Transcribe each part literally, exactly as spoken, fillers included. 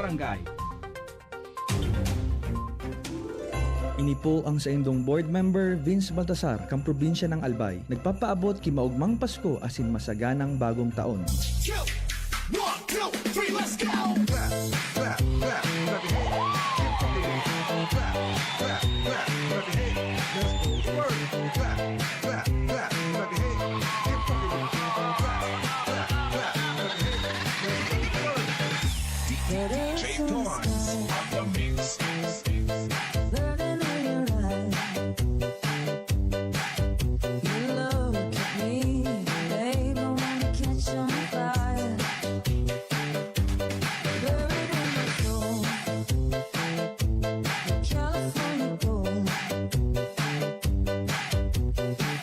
Barangay. Ini po ang saindong board member, Vince Baltasar, kan probinsya ng Albay. Nagpapaabot ki maogmang Pasko asin masaganang bagong taon. Two, one, two, three, let's go! Clap, clap, clap, clap your hands. Keep popping. Clap, clap, clap, clap your hands. Let's go to work. Clap, clap, clap, clap your hands. Keep popping. Clap, clap, clap, clap your hands. Let's go to work. D J Torrance on the mix. Burning in your eyes. You look at me, babe, I wanna catch on fire. Buried in my soul, California gold.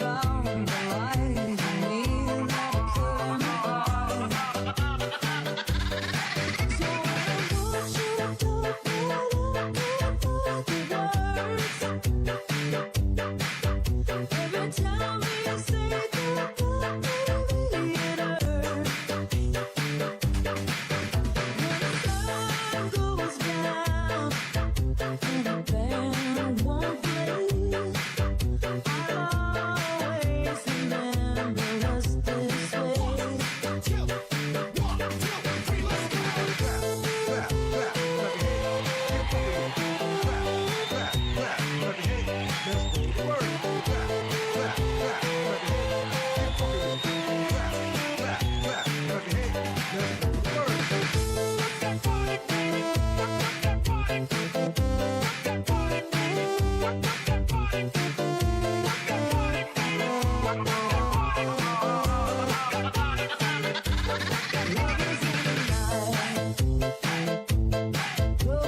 Found the light in me, and I couldn't hide. So when I want you to talk, but I can't find the words. Every time we say goodbye, baby, it hurts. When the sun goes down and the band won't play, I'll always remember us this way.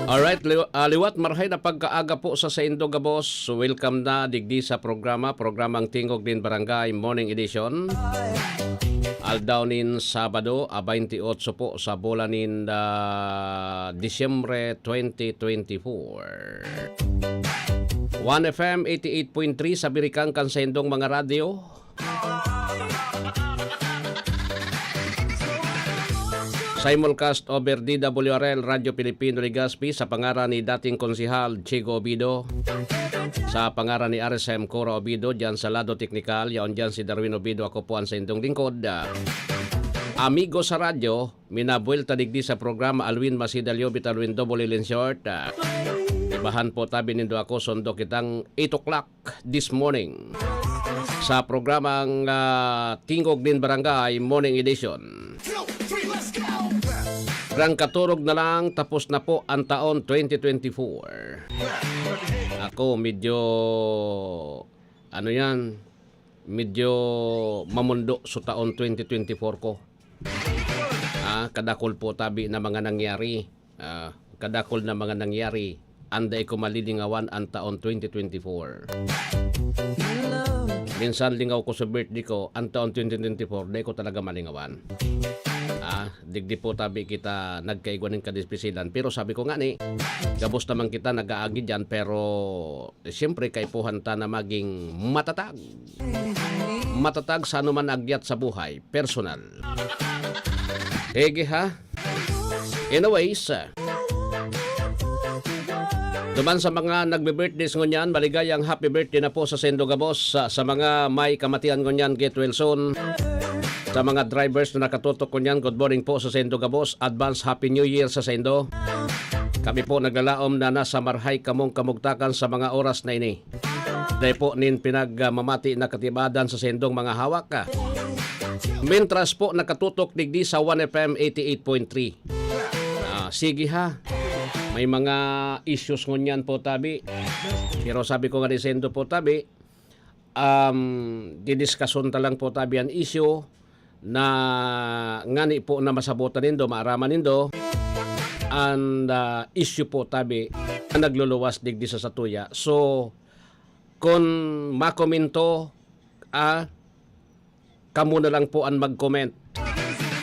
Alright, liw-, ah, liwat marahay na pagkaaga po sa saindo gabos. Welcome na digdi sa programa, programang Tingog nin Barangay Morning Edition. Aldaw nin Sabado, a, baynte otso po sa bulan nin, ah, Disyembre twenty twenty-four. One F M eighty-eight point three sa birikang kan saindong mga radyo. Simulcast over D W R L, Radyo Pilipino Legazpi, sa pangaran ni dating Konsehal Chigo Obido, sa pangaran ni R S M Cora Obido, diyan sa lado teknikal, yaon diyan si Darwin Obido, ako po ang saindong lingkod. Ah, amigo sa radyo, minabuelta digdi sa programa Alwin Masida Liobit, Alwin Double L in short. Ah, ibahan po tabi nindo ako, sundo kitang eight o'clock this morning sa programang, ah, Tingog nin Barangay Morning Edition. Rang katurog na lang, tapos na po ang taon twenty twenty-four. Ako, medyo, ano yan, medyo mamundo sa taon twenty twenty-four ko. Ah, kadakol po tabi na mga nangyari. Ah, kadakol na mga nangyari. Ang dai ko malilingawan ang taon twenty twenty-four. Minsan lingaw ko sa birthday ko, ang taon twenty twenty-four, dai ko talaga malingawan. Ah, digdi po tabi kita nagkaigwa nin kadisipisilan. Pero sabi ko nga ni, gabos naman kita nag-aagi dyan, pero siyempre, kaipuhan ta na maging matatag. Matatag sa anuman agyat sa buhay, personal. Hege ha? Anyways, duman sa mga nagbe-birthdays ngunyan, maligayang happy birthday na po sa saindo gabos. Sa, sa mga may kamatian ngunyan, get well soon. Sa mga drivers na nakatutok ngunyan, good morning po sa saindo gabos. Advance Happy New Year sa saindo. Kami po naglalaom na nasa marhay kamong kamugtakan sa mga oras na ini. Dai po nin pinagmamati na katibadan sa saindong mga hawak. Mintras po nakatutok digdi sa One F M eighty-eight point three. Ah, sige ha. May mga issues ngunyan po tabi. Pero sabi ko nga ni saindo po tabi, um, didiskason ta lang po tabi an issue na ngani po na masabotan nindo, maaraman nindo, an, ah, issue po tabi na nagluluwas digdi sa satuya. So, kun makomento, ah, kamo na lang po an mag-comment.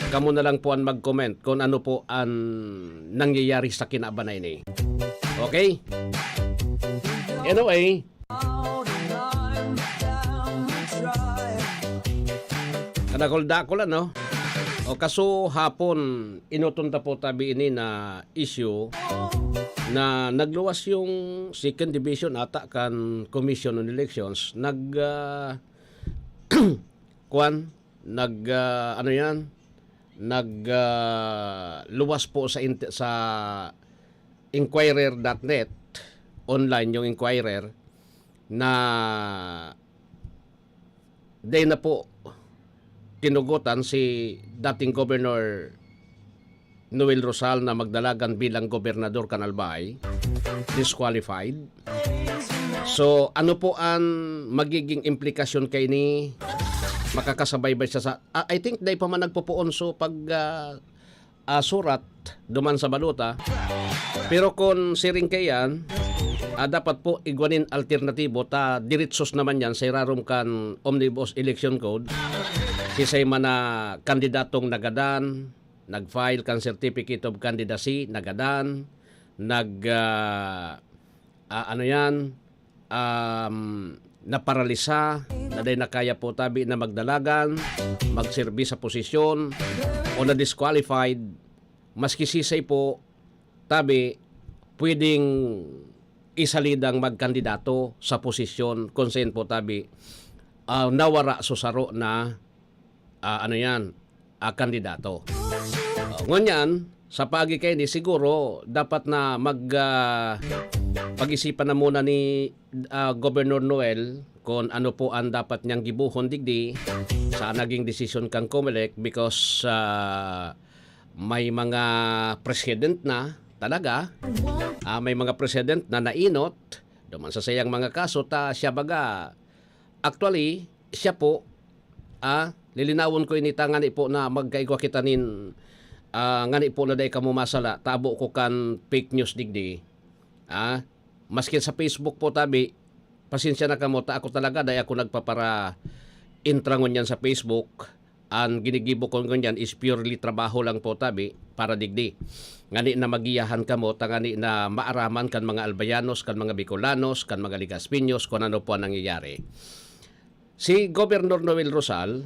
Kamo na lang po an mag-comment kun ano po an nangyayari sa kinaban na ini. Okay? Anyway, kadakol-dakol, ano? O kaso hapon, inuton ta po tabi ini na issue na nagluwas yung second division ata kan Commission on Elections. Nag, ah, kwan, nag, ah, ano yan? Nag, ah, luwas po sa int-, sa inquirer dot net, online yung Inquirer, na dai na po tinugotan si dating Governor Noel Rosal na magdalagan bilang gobernador kan Albay, disqualified. So, ano po ang magiging implikasyon kaini? Makakasabay ba siya sa, ah, I think dai pa man nagpupuon so pag, ah, ah, surat duman sa balota. Pero kun siring kaiyan, ah, dapat po igwa nin alternatibo ta diretsos naman yan sa irarom kan Omnibus Election Code. Siisay man na kandidatong nagadan, nag-file kan Certificate of Candidacy, nagadan, nag, ah, ah, ano yan, um, naparalisa, na dai na kaya po tabi na magdalagan, magserbi sa posisyon, o na-disqualified, maski sisay po, tabi, pwedeng isalidang magkandidato sa posisyon kung saan po tabi, ah, nawara so saro na, ah, ano yan, ah, kandidato. Oh, ngunyan, sa paagi kaini, siguro dapat na mag, ah, pag-isipan na muna ni, ah, Governor Noel kung ano po ang dapat niyang gibohon digdi sa naging desisyon kan Comelec because, ah, may mga precedent na talaga. Ah, may mga precedent na nainot duman sa sayang mga kaso ta siya baga. Actually, siya po, ah, lilinawon ko ini tangani po na magkaigwa kita nin, ah, ngani po na dai kamo masala, tabo ko kan fake news digdi. Ah, maski sa Facebook po tabi, pasensya na kamo, ta ako talaga, dai ako nagpapara-intra ngunyan sa Facebook. An ginigibo ko ngunyan is purely trabaho lang po tabi para digdi. Ngani na magiyahan kamo, tangani na maaraman kan mga Albayanos, kan mga Bicolanos, kan mga Legazpiños, kung ano po ang nangyayari. Si Governor Noel Rosal,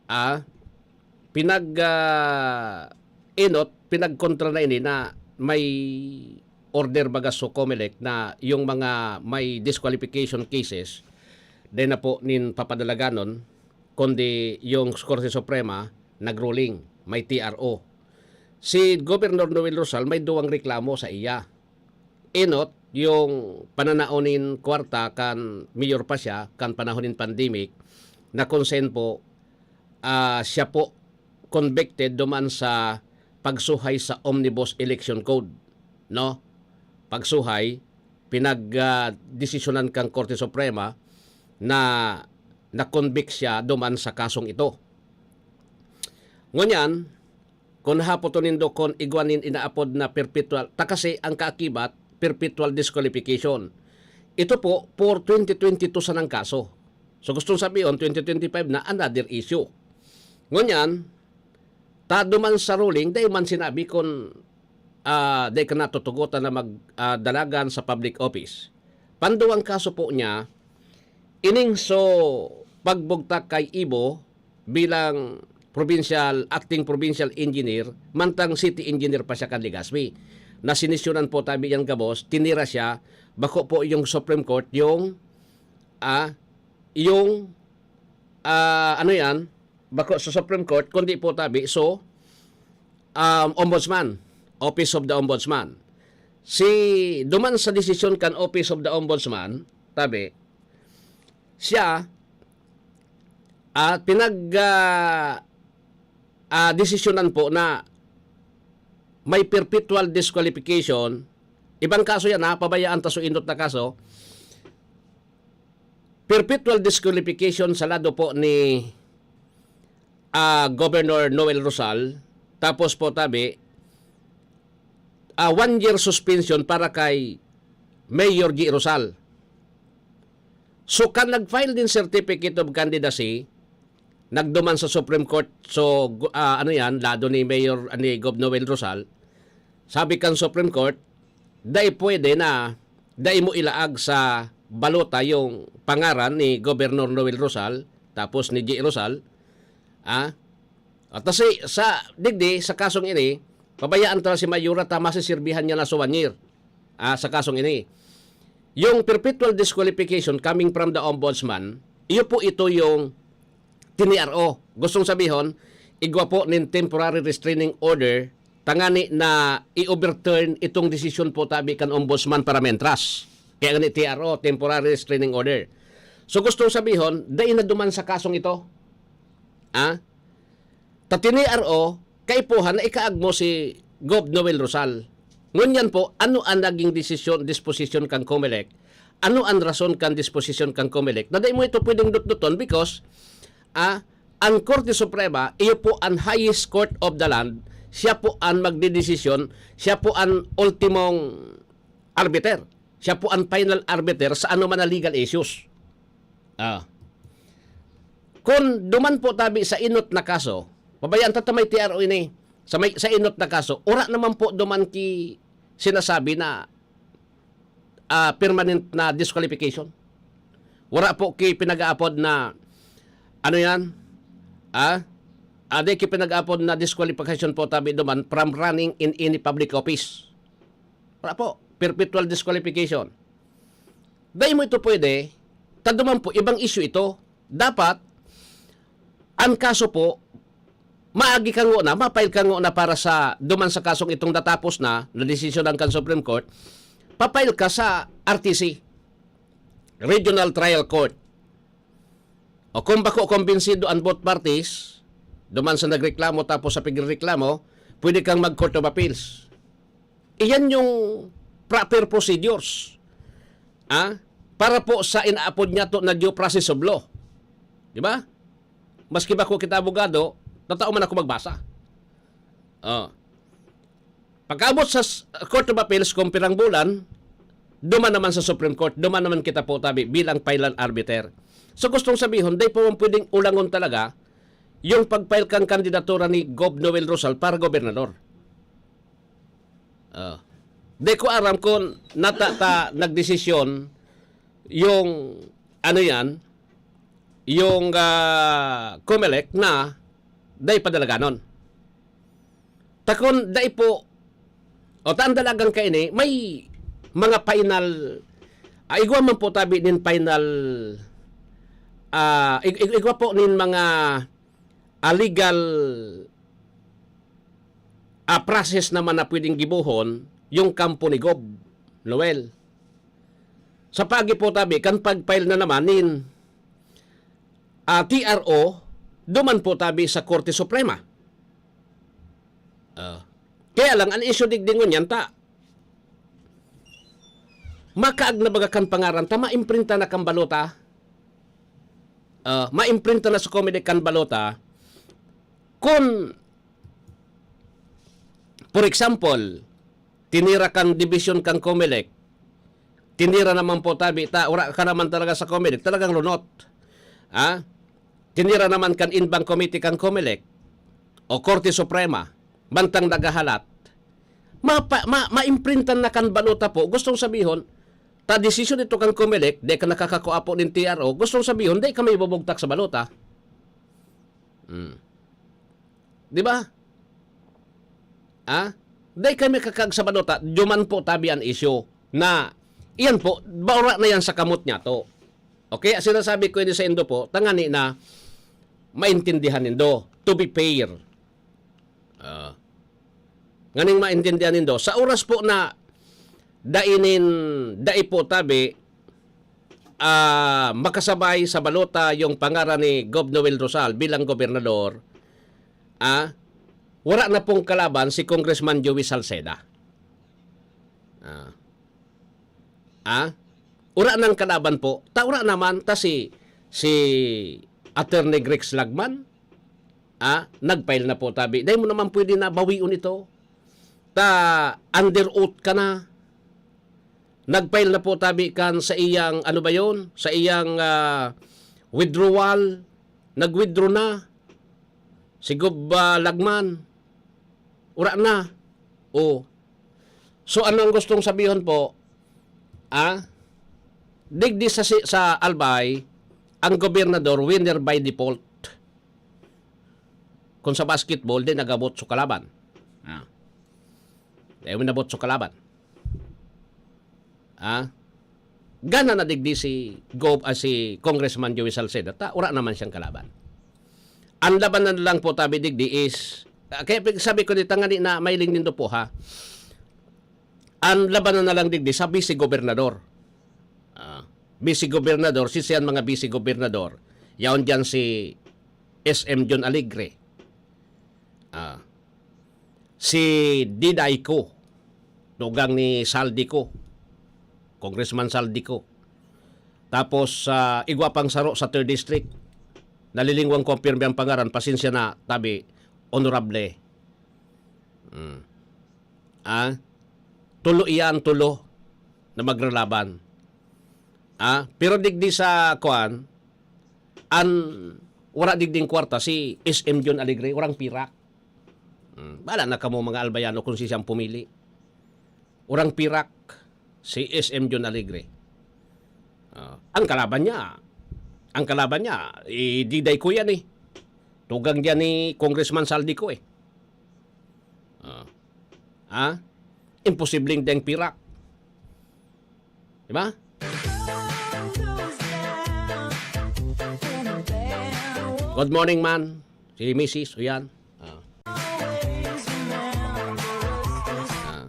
ah, pinag, ah, inot, pinagkontra na ini na may order baga sa Comelec na yung mga may disqualification cases, dai na po nin papadalaganon, kundi yung Korte Suprema nag-ruling, may T R O. Si Governor Noel Rosal may duwang reklamo sa iya. Enot, yung pananao nin kwarta kan mayor pa siya, kan panahon nin pandemic, na kung saan po, ah, siya po convicted duman sa pagsuhay sa Omnibus Election Code, no? Pagsuhay, pinag, ah, desisyonan kang Korte Suprema na na-convict siya duman sa kasong ito. Ngunyan, kun hapoton nindo kun igwa nin inaapod na perpetual, ta kasi ang kaakibat, perpetual disqualification. Ito po, for twenty twenty-two sanang kaso. So, gustong sabihon, twenty twenty-five na another issue. Ngunyan, ta duman sa ruling, dai man sinabi kun, ah, dai ka natutugotan na mag, ah, dalagan sa public office. Panduwang kaso po niya, ining so pagbugtak kay Ibo bilang provincial, acting provincial engineer, mantang city engineer pa siya kan Legazpi. Na sinisyonan po tabi yan gabos, tinira siya, bako po yung Supreme Court, yung, ah, yung, ah, ano yan, bako sa Supreme Court, kundi po tabi, so, um, Ombudsman, Office of the Ombudsman. Si, duman sa desisyon kan Office of the Ombudsman, tabi, siya, at pinag, ah, ah, desisyonan po na may perpetual disqualification. Ibang kaso yan, ha? Pabayaan ta so indot na kaso. Perpetual disqualification sa lado po ni, ah, Governor Noel Rosal. Tapos po, tabi, ah, one year suspension para kay Mayor G. Rosal. So, kan nag-file din certificate of candidacy, nagduman sa Supreme Court, so, gu-, ah, ano yan, lado ni Mayor, ni Gov Noel Rosal, sabi kan Supreme Court, dai pwede na, dai mo ilaag sa balota yung pangaran ni Governor Noel Rosal, tapos ni G. Rosal, ah, At sa, sa digdi, sa kasong ini, pabayaan ta si Mayora ta masisirbihan niya na sa one year, ah, sa kasong ini. Yung perpetual disqualification coming from the ombudsman, iyo po ito yung T R O. Gustong sabihon, igwa po nin temporary restraining order tangani na i-overturn itong desisyon po tabi kan ombudsman para mentras. Kaya nga ni T R O, temporary restraining order. So gustong sabihon, dai na duman sa kasong ito. Ah? Ta T R O, kaipuhan na ikaagmo si Gov Noel Rosal. Ngunyan po, ano ang naging desisyon, disposisyon kan Comelec? Ano ang rason kan disposisyon kan Comelec? Na dai mo ito pwedeng dutduton because ah, ang Korte Suprema, iyo po ang highest court of the land, siya po ang magdedesisyon, siya po ang ultimong arbiter. Siya po ang final arbiter sa anuman na legal issues. Ah. Kung duman po tabi sa inot na kaso, pabayaan ta ta may T R O ini, sa, may, sa inot na kaso, ura naman po duman ki sinasabi na ah, permanent na disqualification. Wala po ki pinag-aapod na, ano yan? Ah? Ade ki pinag-aapod na disqualification po tabi duman from running in any public office. Wala po. Perpetual disqualification. Dai mo ito pwede, ta duman po, ibang issue ito. Dapat, ang kaso po, maagi ka ngona, ma-file ka ngona para sa duman sa kasong itong natapos na, na desisyonan kan Supreme Court, pa-file ka sa R T C, Regional Trial Court. O kung bako kumbinsido ang both parties, duman sa nagreklamo tapos sa pigreklamo, pwede kang mag-Court of Appeals. Iyan yung proper procedures. Ah? Para po sa inaapod niya to na due process of law. Di ba? Maski bako kita abogado, tatao man ako magbasa. Oh. Pagkaabot sa s- Court of Appeals, kung pirang bulan, duman naman sa Supreme Court, duman naman kita po tabi bilang final arbiter. So gustong sabihon, dai po man pwedeng ulangon talaga yung pag-file kang kandidatura ni Gov Noel Rosal para gobernador. Ah. Di ko aram kung nata ta nagdesisyon yung, ano yan, yung, ah, Comelec na dai padalaganon. Takon dai po, o ta ang dalagan kaini, may mga final, ah, igwa man po tabi nin final, ah, ig- ig- igwa po nin mga, ah, legal, ah, process naman na pwedeng gibohon yung kampo ni Gov Noel. Sa pagi po tabi, kan pag-file na naman nin, ah, T R O, duman po tabi sa Korte Suprema. Ah. Kaya lang, ang issue digdi ngunyan ta, makaag na baga kan pangaran ta, maimprinta na kan balota. Ah, maimprinta na sa Comelec kan balota. Kun, for example, tinira kan dibisyon kan Comelec, tinira naman po tabi ta, wala ka naman talaga sa Comelec, talagang lunot. Ha? Tinira naman kan Inbang Committee kan Comelec, o Korte Suprema, bantang naghahalat. Mapa, ma, maimprintan na kan balota po, gustong sabihon, ta desisyon ito kan Comelec, di ka nakakakua po nin T R O, gustong sabihon, di ka may bubugtak sa balota. Hmm. Di ba? Ah? Dai kami kakag sa balota, duman po tabi an isyu na iyan po, baura na yan sa kamot niya to. Okay, sinasabi ko ini sa indo po, tangani na maintindihan nindo, to be fair. Ah. Nganing maintindihan nindo, sa oras po na dai nin, dai po tabi, ah, makasabay sa balota yung pangaran ni Gov Noel Rosal bilang gobernador, ah, wala na pong kalaban si Congressman Joey Salceda. Ah. Ah? Wala nang kalaban po. Ta wala naman, ta si, si Attorney Grex Lagman, ah, nag-file na po tabi. Dai mo naman pwede na bawion ito. Ta under oath ka na. Nag-file na po tabi kan sa iyang, ano ba yon? Sa iyang, ah, withdrawal. Nag-withdraw na. Si Gov, ah, Lagman. Ura na. Oh. So, ano ang gustong sabihon po? Ah? Digdi sa, si- sa Albay, ang gobernador winner by default. Kung sa basketball, di nagabot sa kalaban. Ah. Di mo nabot sa kalaban. Ah? Gana na digdi si Gov, ah, si Congressman Joey Salceda, ta, wala naman siyang kalaban. Ang labanan na lang po tabi digdi is, ah, kaya pag sabi ko di tangani na mailing nindo po ha. Ang labanan na lang digdi sa vice gobernador. Ah, vice gobernador, si siyan mga vice gobernador. Yaon diyan si S M John Alegre. Ah, si Diday ko, tugang ni Saldico, Congressman Saldico. Tapos sa igwa pang saro sa third district, nalilingwang ko ang pirmi ang pangaran, pasensya na, tabi, honorable. Mm. Ah, tulo iyan, tulo na magralaban. Ah, pero digdi sa kuan, an wala digding kwarta si S M John Alegre, urang pirak. Mm, bala na kamo mga Albayano kung si siyang pumili. Urang pirak si S M John Alegre. Ah, ang kalaban niya, ang kalaban niya, eh, Diday ko yan eh. Tugang diyan ni Congressman Saldico eh. Ah. Ha? Imposibleng deng pirak. Di ba? Good morning, man. Si Misis, o yan. Ah. Ah.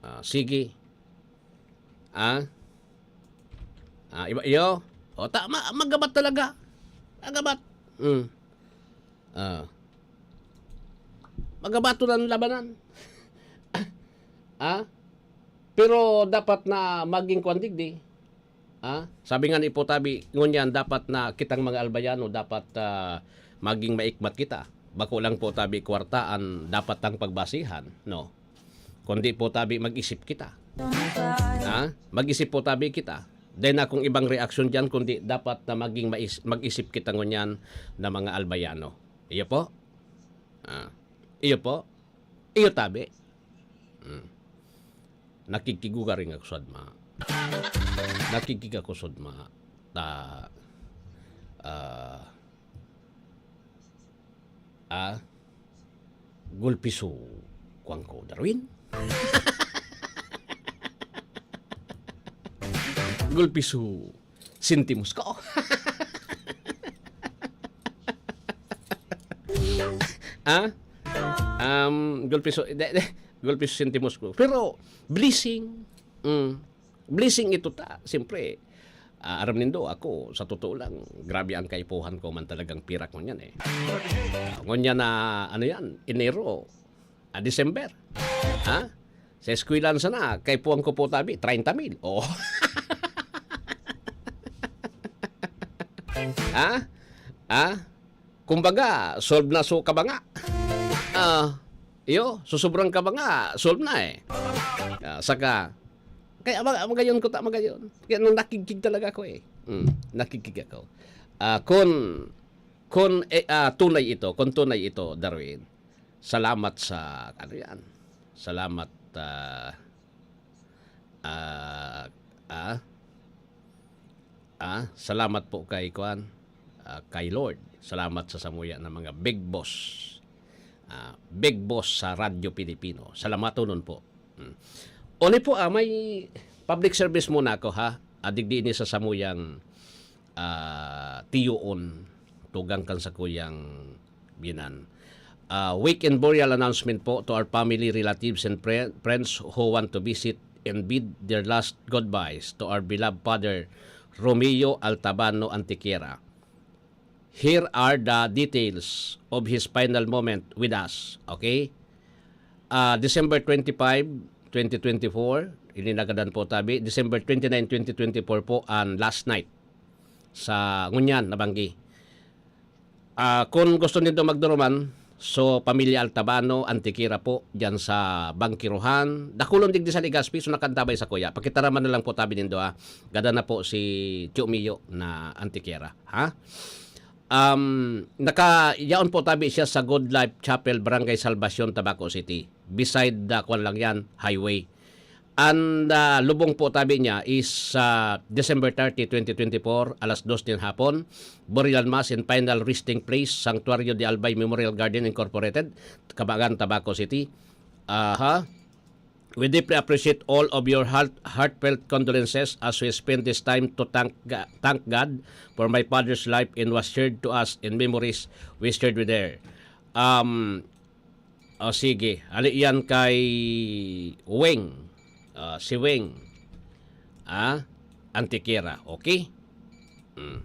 Ah, sige. Ah? Ah, iba, iyo? O, ta, ma, magabat talaga. Magabat. Mm. Ah. Magabat to ng labanan. Ah? Pero dapat na maging kwan digdi. Ah? Sabi nga ni Ipo Tabi, ngunyan dapat na kitang mga Albayano, dapat, ah, maging maikmat kita. Bako lang po tabi kwarta an dapat tang pagbasihan, no? Kundi po tabi mag-isip kita. Ha? Mag-isip po tabi kita. Then akong ibang reaksyon diyan, kundi dapat na maging mais-, mag-isip kita ngunyan na mga Albayano. Iyo po? Ah, iyo po? Iyo tabi? Hmm. Nakikigugaring ako sa dma. Nakikig ako sa dma. Ta, ah, ah, gulpiso, kuwan ko, Darwin? Gulpiso, sentimos ko. Ah? Um, gulpiso, de, de, gulpiso, sentimos ko. Pero, blessing. Mm. Blessing ito ta. Siyempre, ah, aram nindo, ako, sa totoo lang, grabe ang kaipuhan ko man talagang pirak ngunyan eh. Ah, ngunyan na, ano yan, Enero, ah, December. Ha? Sa eskwelahan sana, kaipuhan ko po tabi, treinta mil. Oh. Ha? Ha? Kumbaga, solve na so kabanga. Ah, iyo, so sobrang kabanga, solve na eh. Ah, saka, kaya mag-, magayon ko ta, magayon. Kaya nung nakigkig talaga ako eh. Mm, nakigkig ako. Ah, kun, kun, eh, ah, tunay ito, kung tunay ito, Darwin, salamat sa, ano yan, salamat, ah, ah, ah, ah, salamat po kay, kuan, ah, kay Lord. Salamat sa samuya ng mga big boss. Ah, big boss sa Radyo Pilipino. Salamatonon po. Mm. Oni po, ah, may public service muna ako, ha? Ah, digdi ini sa samuyang, ah, tiyoon, tugang kan sakuyang binan. Ah, weekend burial announcement po to our family, relatives, and fri-, friends who want to visit and bid their last goodbyes to our beloved Father Romeo Altabano Antequera. Here are the details of his final moment with us. Okay? Ah, December twenty-five, twenty twenty-four, ininagadan po tabi. December twenty-nine, twenty twenty-four po ang last night sa ngunyan na banggi. Ah, kung gusto nindo magduruman, so, pamilya Altabano, Antequera po, diyan sa Bangkiruhan. Dakulon digdi sa Legazpi, so nakantabay sa kuya. Pakitaraman na lang po tabi nindo, ha. Gada na po si Tio Mio na Antequera, ha? Um, naka, yaon po tabi siya sa Good Life Chapel, Barangay Salvacion, Tabaco City. Beside the, kwan lang yan, highway. Ang, ah, lubong po tabi niya is, ah, December thirty, twenty twenty-four, alas dos nin hapon. Burial Mass in final resting place, Santuario de Albay Memorial Garden Incorporated, Cabagan, Tabaco City. Aha. We deeply appreciate all of your heart, heartfelt condolences as we spend this time to thank Ga-, thank God for my father's life and was shared to us in memories we shared with her. Um, o sige, ali yan kay Weng. Ah, si Weng. Ah, Antiquera, okay? Mm.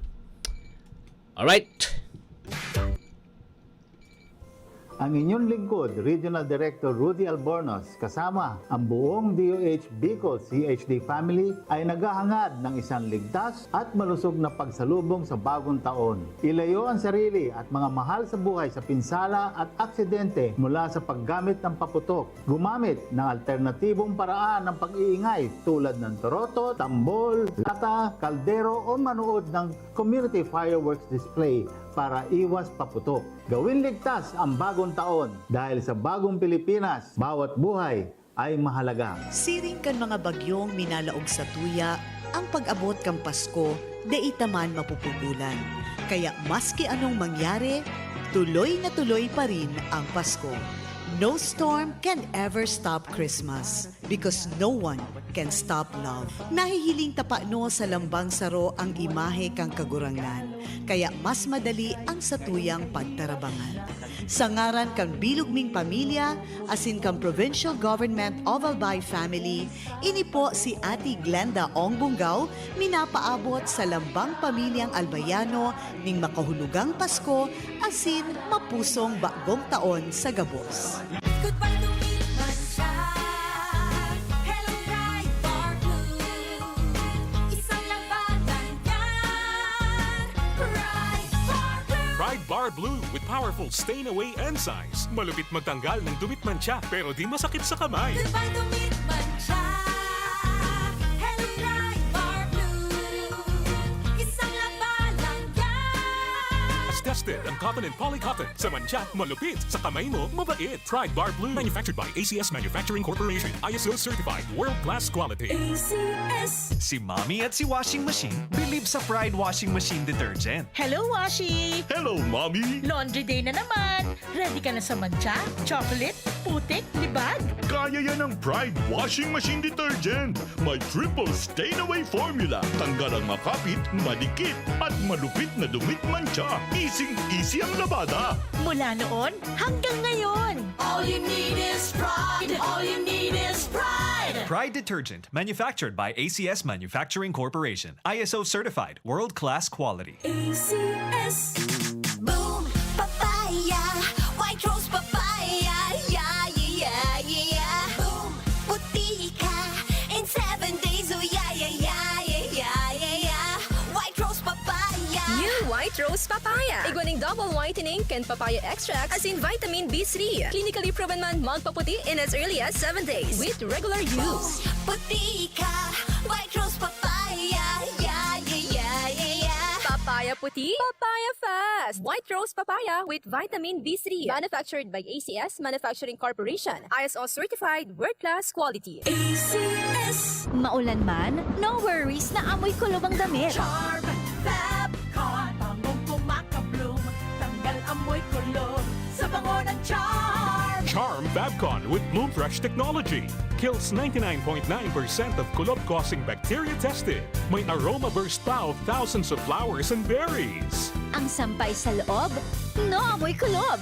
Alright. Ang inyong lingkod, Regional Director Rudy Albornoz, kasama ang buong D O H Bicol C H D family ay naghahangad ng isang ligtas at malusog na pagsalubong sa bagong taon. Ilayo ang sarili at mga mahal sa buhay sa pinsala at aksidente mula sa paggamit ng paputok. Gumamit ng alternatibong paraan ng pag-iingay tulad ng toroto, tambol, lata, kaldero o manood ng community fireworks display para iwas paputok. Gawin ligtas ang bagong taon dahil sa bagong Pilipinas, bawat buhay ay mahalaga. Siring kan mga bagyong minalaog sa tuya, ang pag-abot kan Pasko dai ta man mapupugolan. Kaya maski anong mangyari, tuloy na tuloy pa rin ang Pasko. No storm can ever stop Christmas because no one can stop love. Nahihiling ta pano sa lambang saro ang imahe kan Kagurangnan, kaya mas madali ang satuyang pagtarabangan. Sa ngaran kan bilog ming pamilya, asin kan Provincial Government of Albay Family, ini po si Ate Glenda Ong Bunggaw, minapaabot sa lambang pamilyang Albayano ning makahulugang Pasko asin mapusong bagong taon sa gabos. Goodbye to meat mancha. Hello, Pride Bar Blue. Isang labanan yan. Pride Bar Blue. Pride Bar Blue with powerful stain away enzymes. Malupit magtanggal ng dumi at mantsa, pero di masakit sa kamay. Goodbye to meat mancha. Hello, Pride Bar Blue. Isang labanan yan. Tested ang cotton and poly cotton. Sa mantsa, malupit. Sa kamay mo, mabait. Pride Bar Blue. Manufactured by A C S Manufacturing Corporation. I S O certified. World class quality. A C S. Si Mommy at si Washing Machine bilib sa Pride Washing Machine Detergent. Hello, Washi! Hello, Mommy! Laundry day na naman! Ready ka na sa mantsa, chocolate, putik, libag? Kaya yan ng Pride Washing Machine Detergent. May triple stain away formula. Tanggal ang makapit, madikit, at malupit na dumi at mantsa. Easing-easy ang labada. Mula noon hanggang ngayon. All you need is Pride. All you need is Pride. Pride Detergent, manufactured by A C S Manufacturing Corporation. I S O certified, world-class quality. A C S. Boom! Papaya! White Rose Papaya! Yeah, yeah, yeah, yeah, yeah! Boom! Puti ka in seven days! Oh, yeah, yeah, yeah, yeah, yeah, yeah, yeah! White Rose Papaya! New White Rose Papaya. Igwa ning double whitening kan papaya extract asin vitamin B three. Clinically proven man magpaputi in as early as seven days with regular use. Puti ka, White Rose Papaya. Yeah, yeah, yeah, yeah, yeah. Papaya puti, papaya fast. White Rose Papaya with vitamin B three. Manufactured by A C S Manufacturing Corporation. I S O certified, world-class quality. A C S. Maulan man, no worries na amoy kulob ang damit. Charm Fab Con. Bangong kumakabloom, tanggal amoy kulob sa bango ng Charm. Charm Fab Con with Bloom Fresh technology. Kills ninety-nine point nine percent of kulob-causing bacteria tested. May aroma burst pa of thousands of flowers and berries. Ang sampay sa loob, no amoy kulob.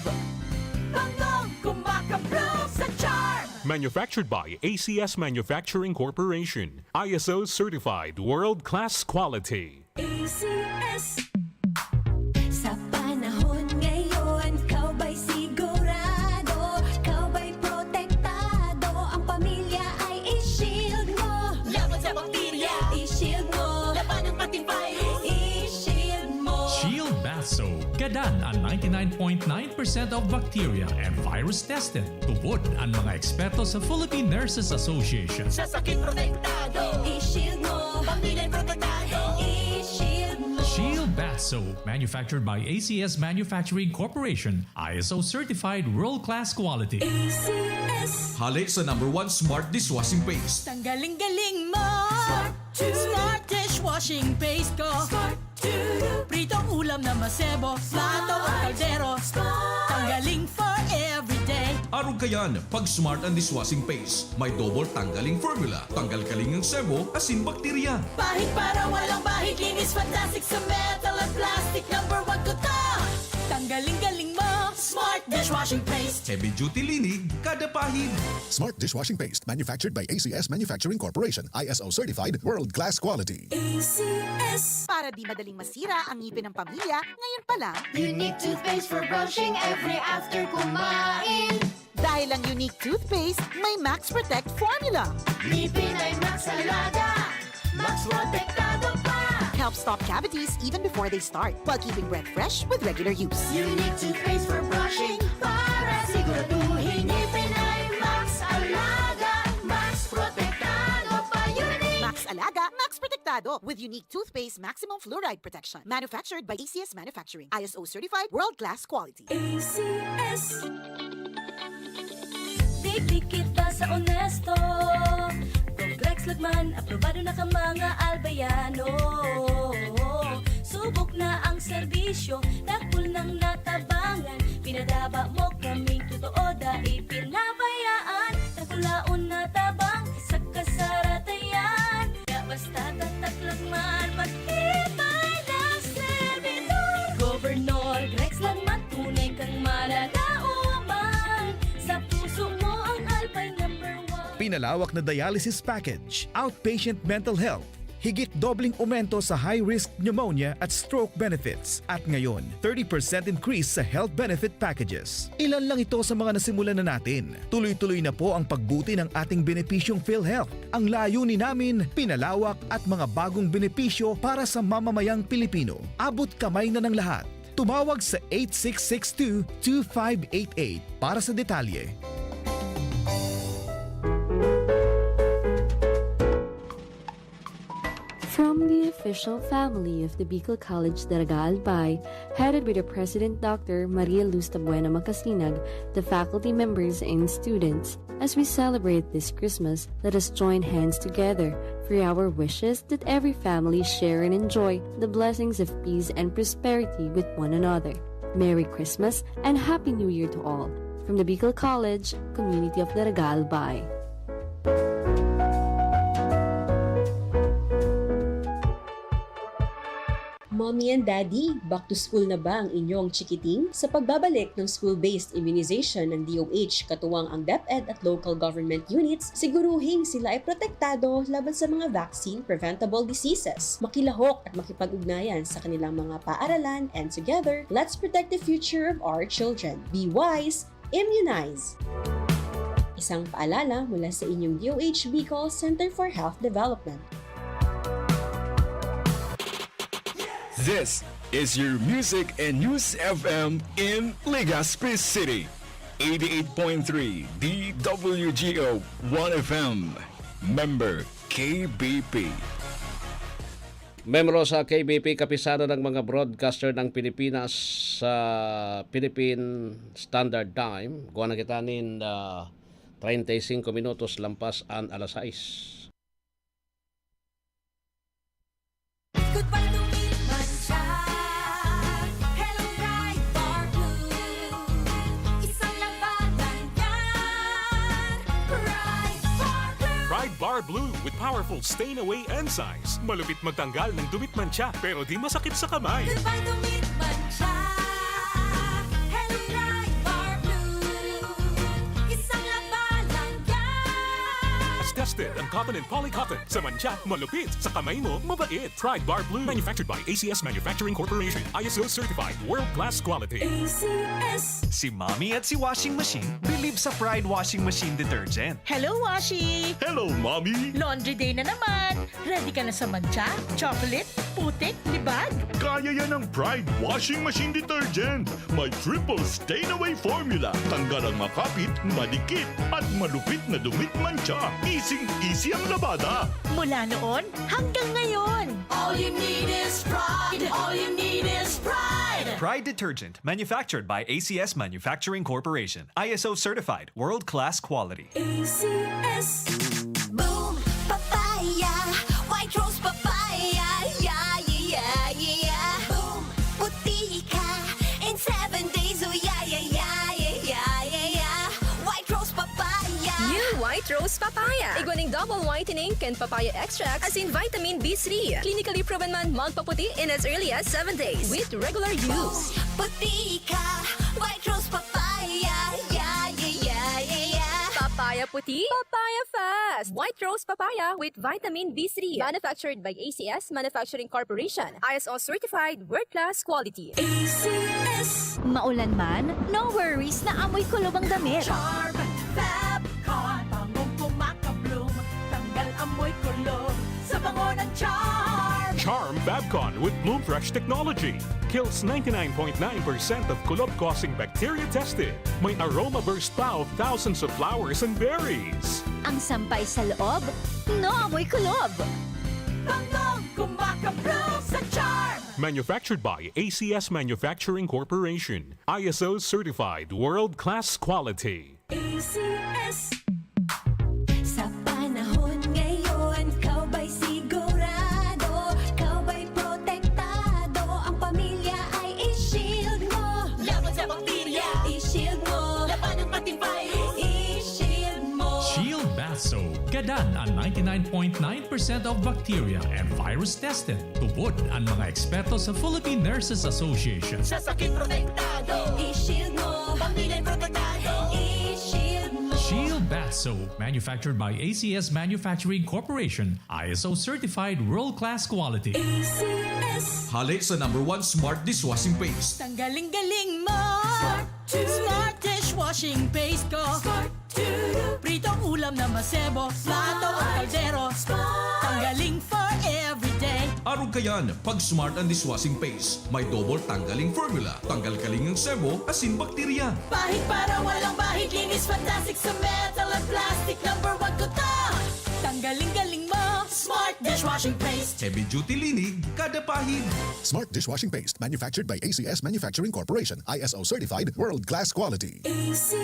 Bangong kumakabloom sa Charm. Manufactured by A C S Manufacturing Corporation. I S O certified, world-class quality. A C S. Sa panahon ngayon, ikaw ba'y sigurado? Ikaw ba'y protektado? Ang pamilya ay i-shield mo. Laban sa bakterya, i-shield mo. Labanan pati virus, i-shield mo. Shield Bath Soap. Gadan an ninety-nine point nine percent of bacteria and virus tested. Tubod an mga eksperto sa Philippine Nurses Association. Sa sakit protektado, i-shield mo. Pamilya protektado, i-shield mo. Shield Bath So, manufactured by A C S Manufacturing Corporation, I S O certified world-class quality. A C S. Hale sa number one smart dishwashing paste. Tanggaling-galing mo. Smart dishwashing paste ko. Pritong ulam na masebo, plato o kaldero. Tanggaling for everyday. Arog kayan, pag Smart ang dishwashing paste, may double tanggaling formula. Tanggal kaling ang sebo, asin bakterya. Pahid para walang bahid, linis fantastic sa metal at plastic. Number one ko to. Tanggaling-galing mo, Smart dishwashing paste. Heavy duty linig, kada pahid. Smart dishwashing paste, manufactured by A C S Manufacturing Corporation, I S O certified, world class quality. A C S. Para di madaling masira ang ngipin ng pamilya, ngayon pa lang. Unique toothpaste for brushing every after kumain. Dahil ang Unique toothpaste may Max Protect formula. Ngipin ay Max Alaga, Max Protektado pa. Help stop cavities even before they start, while keeping breath fresh with regular use. Unique toothpaste for brushing para siguraduhin ngipin ay Max Alaga, Max Protektado pa. Unique. Max Alaga, Max Protektado with Unique toothpaste maximum fluoride protection. Manufactured by A C S Manufacturing. I S O certified, world-class quality. A C S. Dikdik kita sa onesto. Progrex Lagman, aprobado na ka mga Albayano. Subok na ang serbisyo, dakul nang natabangan. Pinadaba mo kaming totoo, dai pinabayaan. Dakulaon na tabang sa kasaratayan. Kaya basta tatak Lagman, matibay na serbidor. Governor Grex Lagman, tunay kang mananauman. Sa puso mo ang Albay number one. Pinalawak na dialysis package, outpatient mental health, higit dobleng aumento sa high-risk pneumonia at stroke benefits. At ngayon, thirty percent increase sa health benefit packages. Ilan lang ito sa mga nasimulan na natin. Tuloy-tuloy na po ang pagbuti ng ating benepisyong PhilHealth. Ang layunin namin, pinalawak at mga bagong benepisyo para sa mamamayang Pilipino. Abot kamay na ng lahat. Tumawag sa eight six six two, two five eight eight para sa detalye. From the official family of the Bicol College Daraga Albay, headed by the President Doctor Maria Luz Tabuena Macasinag, the faculty members and students, as we celebrate this Christmas, let us join hands together for our wishes that every family share and enjoy the blessings of peace and prosperity with one another. Merry Christmas and Happy New Year to all. From the Bicol College, Community of Daraga Albay. Mommy and Daddy, back to school na ba ang inyong chikiting? Sa pagbabalik ng school-based immunization ng D O H, katuwang ang DepEd at local government units, siguruhing sila ay protektado laban sa mga vaccine-preventable diseases. Makilahok at makipag-ugnayan sa kanilang mga paaralan, and together, let's protect the future of our children. Be wise, immunize! Isang paalala mula sa inyong D O H Bicol Center for Health Development. This is your Music and News F M in Legazpi City. Eighty-eight point three D W G O One F M. Member K B P. Membro sa K B P, kapisanan ng mga broadcaster ng Pilipinas sa Philippine Standard Time. Gawa na kita nin, ah, treinta y cinco minutos lampas an alas sais. Goodbye to meat mancha. Hello, Pride Bar Blue. Isang labanan yan. Pride Bar Blue. Pride Bar Blue with powerful stain away enzymes. Malupit magtanggal ng dumi at mancha, pero di masakit sa kamay. Goodbye to meat mancha. Hello, Pride Bar Blue. Isang labanan yan. Tested ang cotton and poly cotton. Sa mancha, malupit. Sa kamay mo, mabait. Pride Bar Blue. Manufactured by A C S Manufacturing Corporation. I S O certified. World class quality. A C S. Si Mommy at si Washing Machine believe sa Pride Washing Machine Detergent. Hello, Washi! Hello, Mommy! Laundry day na naman! Ready ka na sa mancha, chocolate, putik, libag? Kaya yan ng Pride Washing Machine Detergent. May triple stain away formula. Tanggal ang makapit, madikit, at malupit na dumi at mancha. Easy Easy ang labada. Mula noon hanggang ngayon. All you need is pride. All you need is pride. Pride detergent, manufactured by A C S Manufacturing Corporation. I S O certified, world class quality. A C S. Boom Papaya. White Rose Papaya. Yeah, yeah, yeah, yeah. Boom Puti ka in seven days. Oh, yeah, yeah, yeah, yeah, yeah, yeah, yeah. White Rose Papaya. New White Rose Papaya. Igwa ning double whitening kan papaya extract asin vitamin B three. Clinically proven man magpaputi in as early as seven days with regular use. Puti ka. White Rose Papaya. Yeah, yeah, yeah, yeah, yeah. Papaya puti, papaya fast. White Rose Papaya with vitamin B three. Manufactured by A C S Manufacturing Corporation. I S O certified, world class quality. A C S. Maulan man, no worries na amoy kulob ang damit. Charm Fab Con. Bangong kumakabloom. Tanggal amoy kulob sa bango ng Charm. Charm Fabcon with Bloom Fresh technology kills ninety-nine point nine percent of kulob-causing bacteria tested. May aroma burst pa of thousands of flowers and berries. Ang sampay sa loob, no amoy kulob. Bangong kumakabloom sa Charm. Manufactured by A C S Manufacturing Corporation. I S O certified world-class quality. A C S. Sa panahon ngayon, ikaw ba'y sigurado? Ikaw ba'y protektado? Ang pamilya ay i-shield mo. Laban sa bakterya, i-shield mo. Labanan pati virus, i-shield mo. Shield Bath Soap. Gadan an ninety-nine point nine percent of bacteria and virus tested. Tubod an mga eksperto sa Philippine Nurses Association. Sa sakit protektado, i-shield mo. Pamilya protektado, i-shield mo. Shield Bath Soap, manufactured by A C S Manufacturing Corporation, I S O certified world-class quality. A C S. Hale sa number one smart dishwashing paste. Tanggaling-galing mo. Smart to. Smart dishwashing paste ko. Smart to. Pritong ulam na masebo. Mato ang kaldero. Smart. Tanggaling for everyday. Arog kayan, pag smart ang dishwashing paste. May double tanggaling formula. Tanggal kaling ang sebo, asin bakterya. Pahid para walang bahid. Linis fantastic sa metal at plastic. Number one ko to. Tanggaling-galing mo. Smart dishwashing paste. Heavy duty linig, kada pahid. Smart dishwashing paste, manufactured by A C S Manufacturing Corporation, I S O certified, world-class quality. A C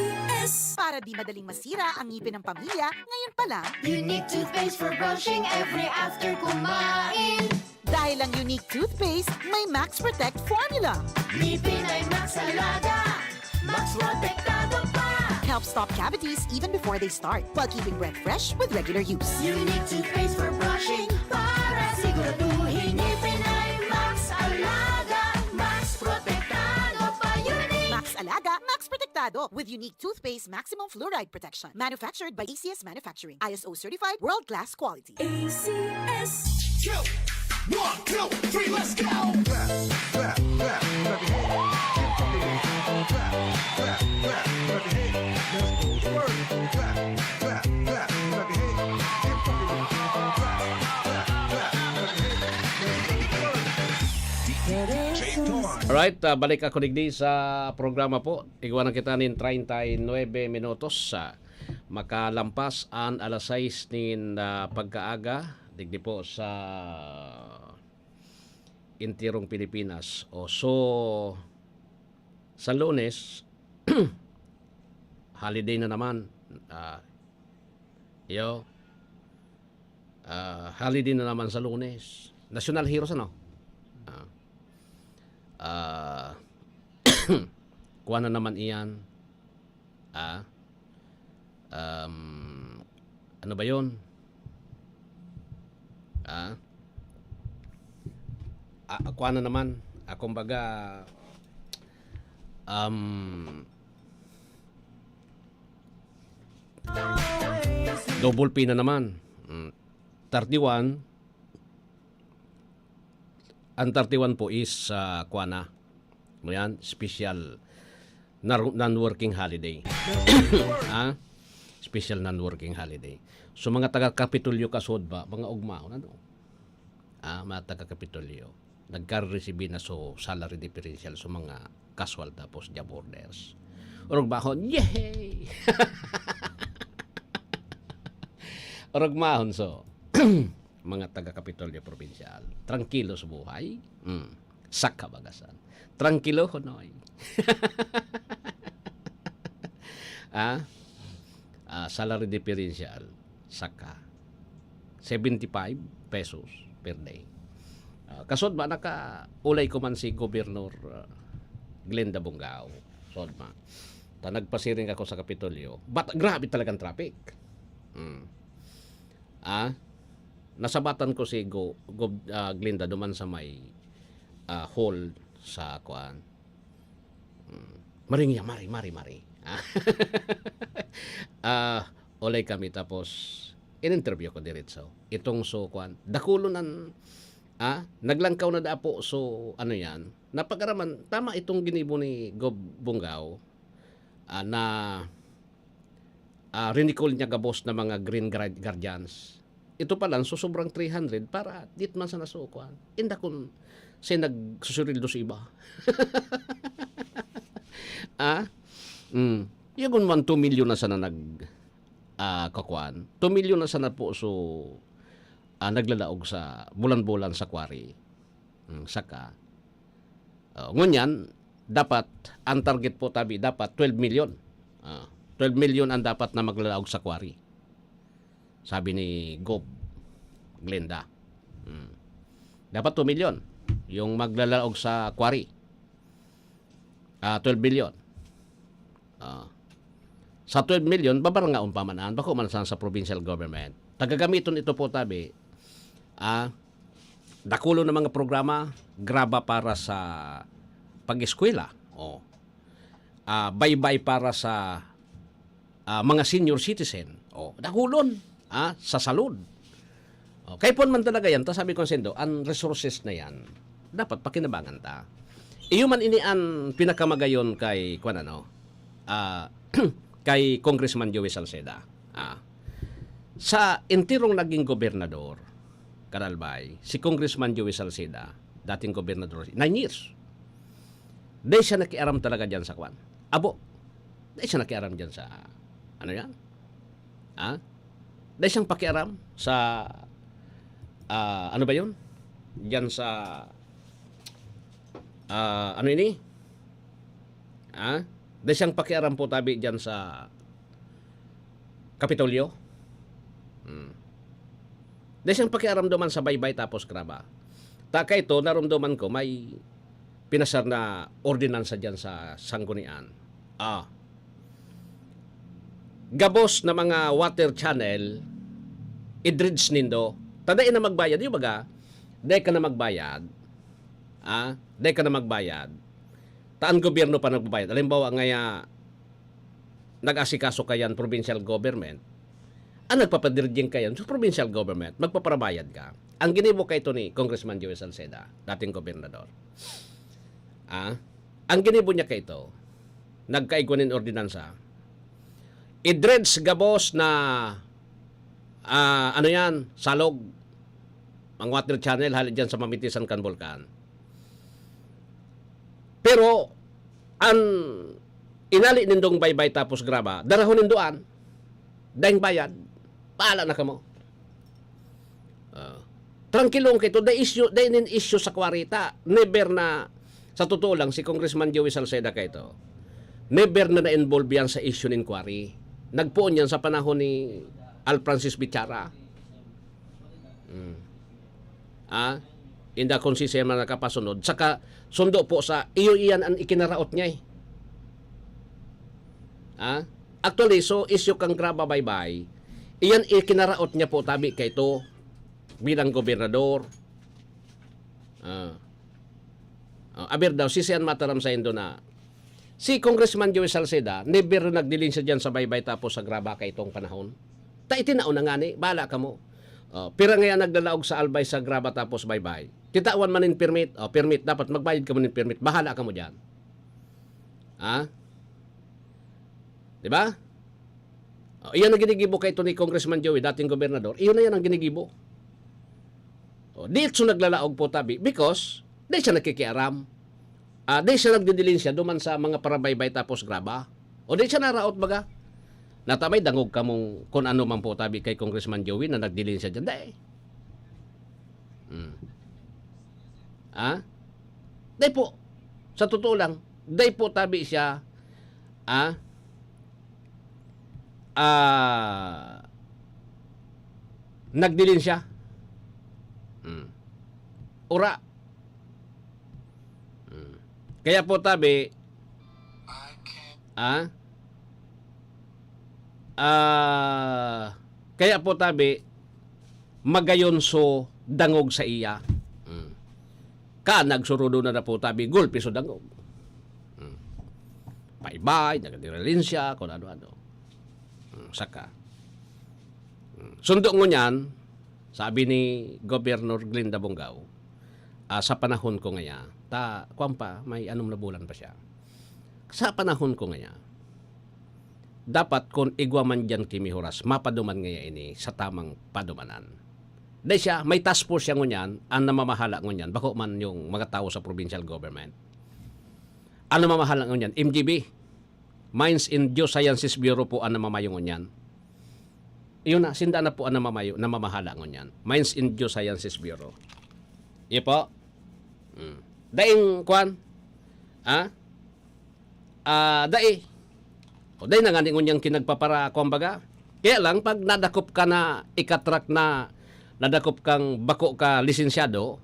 S. Para di madaling masira ang ngipin ng pamilya, ngayon pa lang. Unique toothpaste for brushing every after kumain. Dahil ang Unique Toothpaste may Max Protect Formula. Ngipin ay Max Alaga. Max Protektado pa. Helps stop cavities even before they start, while keeping breath fresh with regular use. Unique toothpaste for brushing para siguraduhin ngipin ay Max Alaga. Max Protektado pa. Unique. Max Alaga, Max Protektado with Unique Toothpaste Maximum Fluoride Protection. Manufactured by A C S Manufacturing. I S O certified, world-class quality. A C S. One, two, three, let's go! Clap, clap, clap, clap your hands. Keep fucking with it. Clap, clap, clap, clap your hands. Let's go to work. Clap, clap, clap, clap your hands. Keep fucking with it. Clap, clap, clap your hands. Let's go to work. D J Torn. Alright, ah, balik ako digdi sa programa po. Igwa na kita nin treinta y nueve minutos. Ah, makalampas an alas sais nin, ah, pagkaaga, digdi po sa entirong Pilipinas. O, so, sa Lunes, holiday na naman. Ah, yo, ah, holiday na naman sa Lunes. National Heroes, ano? Ah, ah, kuha na naman iyan. Ah, um, ano ba yun? Ah, ah, kuha na naman. Ah, kumbaga, um, double P na naman. Mm, thirty-one. Ang thirty-one po is, ah, kuha na. Ano yan? Special nar- non-working holiday. Ha? Special non-working holiday. So, mga taga-Kapitolyo kasod ba? Mga ugmaon, ano? Ah, mga taga-Kapitolyo. Nagkariresibi na so salary differential sa mga casual tapos job orders. Orog bahon, yay! Orog mahon so, mga taga Kapitolyo Probinsyal, trangkilo sa buhay? Hmm, saka bagasan. Trangkilo, honoy. Ah? Ah, salary differential, saka seventy-five pesos per day. Ah, kasod ba naka-ulay ko man si Gobernador, ah, Glenda Bongao. Sod ma. Ta nagpasiring ako sa Kapitolyo. But grabe talagang traffic. Hmm. Ah, nasabatan ko si Go, Go, ah, Glenda duman sa may, ah, hall sa kuan. Hmm. Maringiya, mari, mari, mari. Ah, ulay kami tapos in-interview ko diretso. Itong so kuan, dakulon an, ah, naglangkaw na dapo so ano yan, napagaraman, tama itong ginibo ni Gob Bongao, ah, na, ah, rinicall niya gabos na mga Green Guard-, Guardians. Ito pa lang, so sobrang three hundred para dit man sana so kuan. Inda kun siya nagsusurildo sa iba. Ah? Mm. Yagon man two million na sana nag, ah, kakuan. Two million na sana po so, ah, naglalaog sa bulan-bulan sa quarry. Mm, saka, oh, ngunyan, dapat, ang target po tabi dapat twelve million. Ah, twelve million ang dapat na maglalaog sa quarry. Sabi ni Gob Glenda. Hmm. Dapat two million yung maglalaog sa quarry. Ah, twelve million. Ah. Sa twelve million, babarangaon pa man an, bako man sa, sa provincial government. Tagagamiton ito po tabi, ah, dakulo na mga programa, graba para sa pag-eskwela. Oh. Ah, baybay para sa, ah, mga senior citizen. Oh, dakulon, ah, sa salud. Oh, kay puon man talaga yan, ta sabi ko sendo, ang resources na yan, dapat pakinabangan ta. Iyo man ini an pinakamagayon kay, kwan ano, ah, kay Congressman Joey Salceda. Ah, sa enterong naging gobernador, Kadalbay, si Congressman Joey Salceda, dating gobernador, nine years. Dai siya nakiaram talaga diyan sa kwan. Abo, dai siya nakiaram diyan sa, ano yan? Ha? Dai siyang pakiaram sa, ah, ano ba yun? Diyan sa, ah, ano ini? Ha? Dai siyang pakiaram po tabi diyan sa Kapitolyo. Hmm. Dai siyang pakiaram duman sa baybay tapos graba. Ta kaito, narumduman ko, may pinasar na ordinansa diyan sa Sanggunian. Ah. Gabos na mga water channel, i-dredge nindo. Ta dai na magbayad. Yung baga, dai ka na magbayad. Ah, dai ka na magbayad. Ta ang gobyerno pa nagbabayad. Halimbawa, ngaya, nag-asikaso kayan provincial government, ang nagpapadredging kayan sa provincial government, magpaparabayad ka. Ang ginibo kaito ni Congressman Joey Salceda, dating gobernador. Ah, ang ginibo niya kaito, nagkaigwa nin ordinansa, i-dredge gabos na, ah, ano yan, salog, ang water channel, hali dyan sa mamitisan kan bulkan. Pero, an inali nindong baybay tapos graba, darahon nindo an, daing bayad, bahala na kamo. Ah, trangkilong kaito, dai issue, dai nin issue sa kwarita. Never na, sa totoo lang, si Congressman Joey Salceda kaito, never na na-involve yan sa issue nin quarry. Nagpoon yan sa panahon ni Al Francis Bichara. Mm. Ah, inda kung si Sema nakapasunod, saka sundo po sa iyo, iyan ang ikinaraot niya eh. Ah, actually, so issue kang graba baybay, iyan ikinaraot niya po tabi kaito bilang gobernador. Ah. Ah, aber daw, si Sian mataram sa indo na si Congressman Joey Salceda, never nagdilin siya dyan sa baybay tapos sa graba kaitong panahon. Ta itinao na ngani, bahala kamo. Oh, pira ngaya naglalaog sa Albay sa graba tapos baybay. Titawan man nin permit, oh, permit, dapat magbayad kamo nin permit, bahala kamo dyan. Ha? Di ba? Oh, iyan ang ginigibo kaito ni Congressman Joey, dating gobernador. Iyon na yan ang ginigibo. Oh, diretso naglalaog po tabi because di siya nakikiaram. Ah, di siya nagdidilin siya duman sa mga parabaybay tapos graba. O di siya naraot baga. Nata may dangog kamong kun ano man po tabi kay Congressman Joey na nagdilin siya dyan. Dai. Hmm. Ha? Dai po. Sa totoo lang, dai po tabi siya, ah, ah, nagdilin siya. Hmm. Ura. Hmm. Kaya po tabi, ah, ah, kaya po tabi, magayon so dangog sa iya. Hmm. Ka nagsurudo na na po tabi, gulpi so dangog. Hmm. Paibay, nagdirilisensya, kung ano-ano. Hmm. Saka. Hmm. Sundo ngunyan, sabi ni Governor Glinda Bongao, ah, sa panahon ko ngaya, ta, kwan pa, may anom na bulan pa siya. Sa panahon ko ngaya, dapat kun igwa man diyan ki Mihoras, mapaduman ngaya ini sa tamang padumanan. Dai siya, may task force siya ngunyan, ang namamahala ngunyan, bako man yung mga tao sa provincial government. Ang namamahala ngunyan, M G B, Mines and Geosciences Bureau po ang namamayo ngunyan. Yun na, sinda na po ang namamayo, namamahala ngunyan. Mines and Geosciences Bureau. Iyo po. Hmm. Daing, kwan? Ha? Ah, dai. O, dai na nga ni ngunyan kinagpapara, kumbaga. Kaya lang, pag nadakop ka na, ikatrak na, nadakop kang bako ka lisensyado,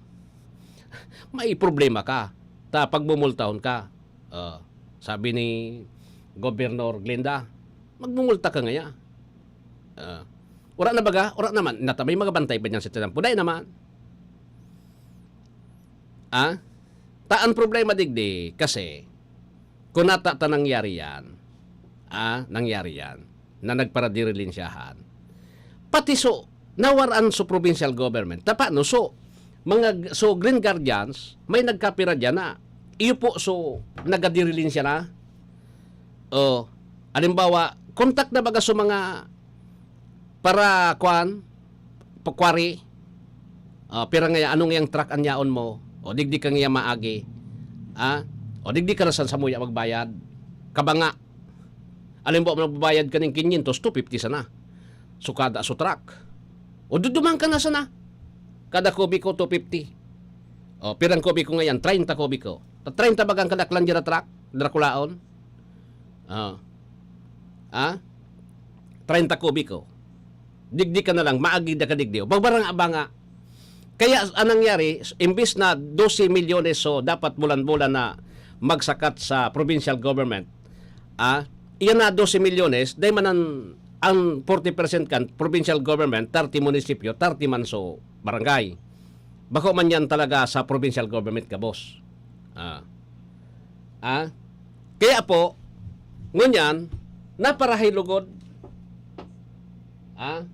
may problema ka. Ta, pagmumultahon ka. Ah, sabi ni Gobernador Glinda, "Magmumulta ka ngaya." Ah, wala na baga? Wala naman. Nata may mga bantay ba niyan sa tinampo? Dai naman. Ah? Ta, ang problema digdi, kasi, kung nata ta nangyari yan, ah, nangyari yan, na nagparadirilinsyahan, pati so, nawaran so provincial government, ta paano so, mga, so Green Guardians, may nagkapira dyan na, iyo po so, nagadirilinsya na. O, halimbawa, kontak na baga so mga para, kwan, pa-quarry, ah, pira ngaya, anong yang truck an yaon mo? O digdi ka ngaya maagi? Ah? O digdi ka na san samuya magbayad? Kabanga. Alam mo, magbabayad ka ning quinientos, two fifty sana. So, kada so truck. O duduman ka na sana. Kada kubiko, two fifty. O, pirang kubiko ngayan? Treinta kubiko. Ta treinta bagang kadaklan dyan na truck? Drakulaon? Ah. Ah? Treinta kubiko. Digdi ka na lang, maagi da ka digdi. O, pagbanga-banga. Kaya ang nangyari, imbis na dose milyones so dapat bulan-bulan na magsakat sa provincial government, ah, iyan na dose milyones, dahil man ang, ang forty percent kan provincial government, thirty munisipyo, thirty man so barangay. Bako man yan talaga sa provincial government gabos. Ah. Ah? Kaya po, ngunyan, naparahay lugod. Ah?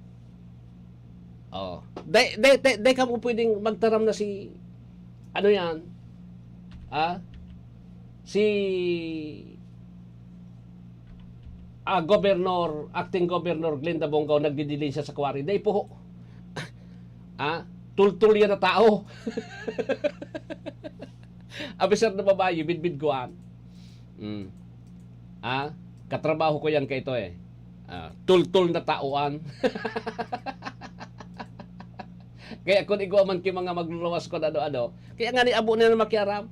Oh. Dai, dai, dai, dai kamo pwedeng magtaram na si, ano yan? Ah? Si, ah, Governor, Acting Governor Glinda Bongao nagdidilin siya sa quarry. Dai po. Ah? Tultul yan na tao. Abi, sir, na babae, bidbid ko an. Mm. Ah, katrabaho ko yan kaito eh. Ah, tultul na taoan. Kaya kun igwa man ki mga magluluwas ko ano-ano, kaya nga ni abo na makiaram.